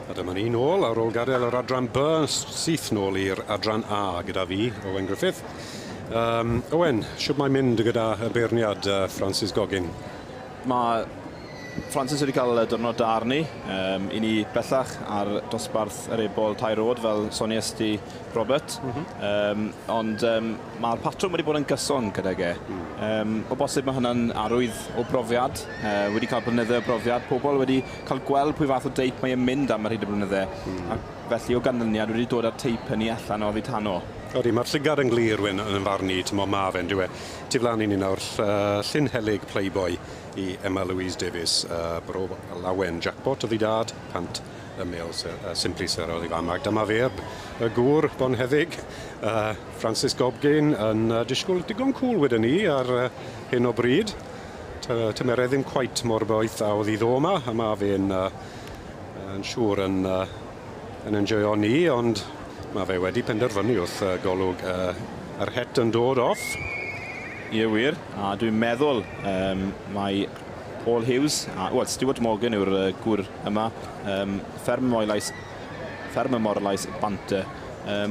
A dyma ni nôl ar ôl gadael yr adran B, syth nôl i'r adran A gyda fi, Owen Griffith. Owen, shwd mae'n mynd gyda y beirniad Francis Goggin? Mae Francis wedi cael diwrnod da arni. I ni bellach ar dosbarth yr ebol tair oed, fel sonies ti, Robert. Ond mae'r patrwm wedi bod yn gyson gydag e. O bosib mae hynna'n arwydd o brofiad. Wedi cael blynydde o brofiad. Pobl wedi cael gweld pwy fath o deip mae e'n mynd am ar hyd y blynydde. Ac felly o ganlyniad wedi dod â'r teip hynny allan oddi tano. Odi, mae'r llygad yn glir, Wyn, yn 'y farn i, t'mo' ma' fe, yndyw e? Tu flan i ni nawr, Llyn Helyg Playboy i Emma Louise Davies, Bro Lawen Jackpot oedd ei dad, Pant y Mêl Simply Sarah oedd ei fam, ac dyma fe, y gŵr bonheddig, Francis Gobgin, yn disgwyl digon cŵl wedyn ni ar hyn o bryd. Tymheredd ddim cweit mor boeth a oedd hi ddo 'ma, a ma' fe'n yn siŵr yn yn enjoio ni, ond ma' fe wedi penderfynu wrth golwg yr het yn dod off. Ie wir, a dwi'n meddwl mai Paul Hughes, a wel Stuart Morgan yw'r gŵr yma, fferm Moelais, fferm y Morlais Banter.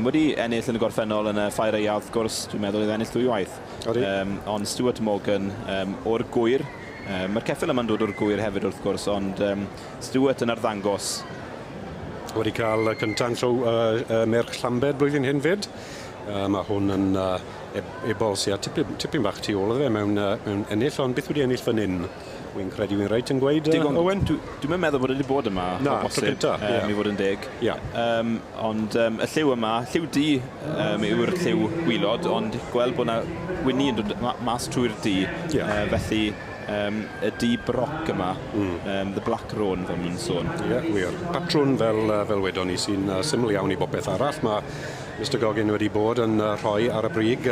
Wedi ennill yn y gorffennol yn y Ffair Aeaf wrth gwrs, dwi'n meddwl iddo ennill ddwywaith. Odi. Ond Stuart Morgan o'r Gŵyr, mae'r ceffyl yma'n dod o'r Gŵyr hefyd wrth gwrs, ond Stuart yn arddangos. Wedi cael y cynta'n llw Merch Llambed blwyddyn hyn fyd. Mae hwn yn ebol sydd â tipyn, tipyn bach tu ôl iddo fe mewn, mewn ennill, ond beth wedi ennill fan hyn? Wy'n credu wy'n reit yn gweud, Digon, Owen? Dwi'm yn meddwl bod e wedi bod yma, Na, o tro bosib, cynta, ie. I fod yn deg. Ie. Ond y lliw yma, lliw du yw'r lliw gwylod, ond gweld bod yna wynni yn dod mas trwy'r du. Ie. Felly y du broc yma, the black roan fel maen nhw'n sôn. Ie, wir. Patrwn fel, fel wedon ni sy'n syml iawn i bopeth arall. Mae Mr Goggin wedi bod yn rhoi ar y brig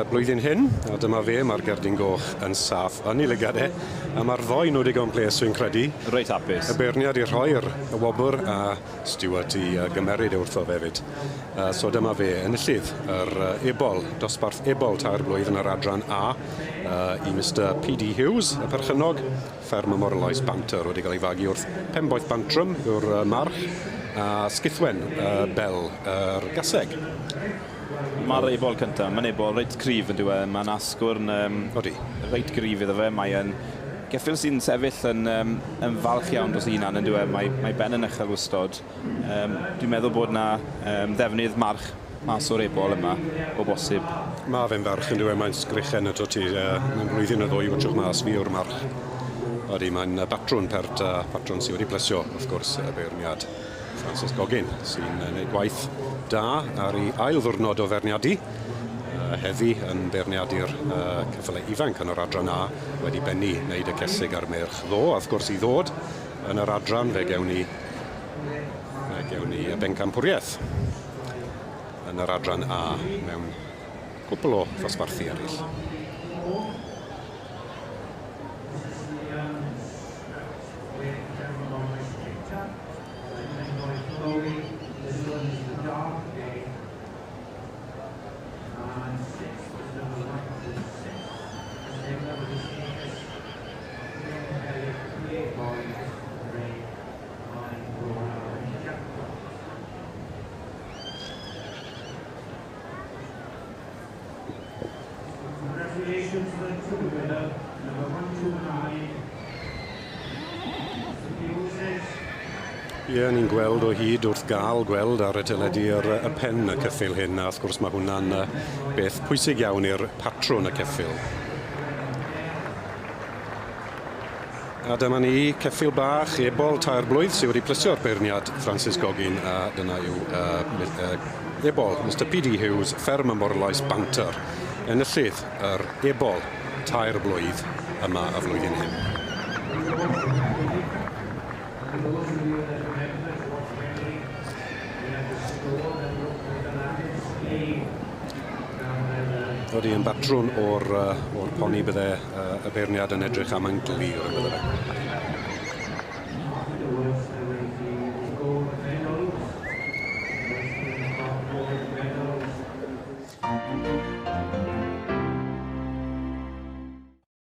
blwyddyn hyn, a dyma fe, mae'r gerdyn goch yn saff yn ei lygad e, a mae'r ddoi nhw digon ples dwi'n credu. Reit hapus. Y beirniad i rhoi'r wobr a Stuart i gymeryd e wrtho fe 'fyd. So dyma fe, enillydd yr ebol, dosbarth ebol tair blwydd yn yr adran A, i Mister PD Hughes, y perchennog, fferm y Morlais Banter, wedi cael ei fagu wrth Penboeth Bantrum yw'r march, a Sgithwen Bel yr gaseg. Mae'r ebol cyntaf, mae'n ebol reit cryf yn dyw e, mae'n asgwrn Odi. reit gryf iddo fe, mae'n geffyl sy'n sefyll yn, yn falch iawn dros ei hunan yn dyw e, mae, mae ben yn uchel wystod. Dwi'n meddwl bod yna ddefnydd march mas o'r ebol yma, o bosib. Mae fe'n farch yn dyw e, mae'n sgrichen ato ti, mae'n blwyddyn o ddwy, watchwch mas, fi yw'r march. Odi, mae'n batrwn pert, patrwn sydd wedi plesio, wrth gwrs, y beirniad Francis Goggin, sy'n gwneud gwaith da ar ei ail ddwrnod o feirniadu. Heddi yn beirniadu'r ceffylau ifanc yn yr adran A wedi bennu wneud y cesig a'r meirch ddo, a wrth gwrs i ddod yn yr adran fe gewn ni, fe gewn ni y bencampwriaeth yn yr adran A mewn cwpl o ddosbarthu eraill. Ie, yeah, ni'n gweld o hyd wrth gael gweld ar y teledu yr, y pen y ceffyl hyn, a wrth gwrs mae hwnna'n beth pwysig iawn i'r patrwn y ceffyl. A dyma ni, ceffyl bach, ebol tair blwydd sydd wedi plesio'r beirniad Francis Goggin, a dyna yw ebol Mr P.D. Hughes, fferm y Morlais Banter, enillydd yr ebol tair blwydd yma y flwyddyn hyn. Odi, yn batrwn o'r, or poni bydde y beirniad yn edrych am yn glir yn bydde fe.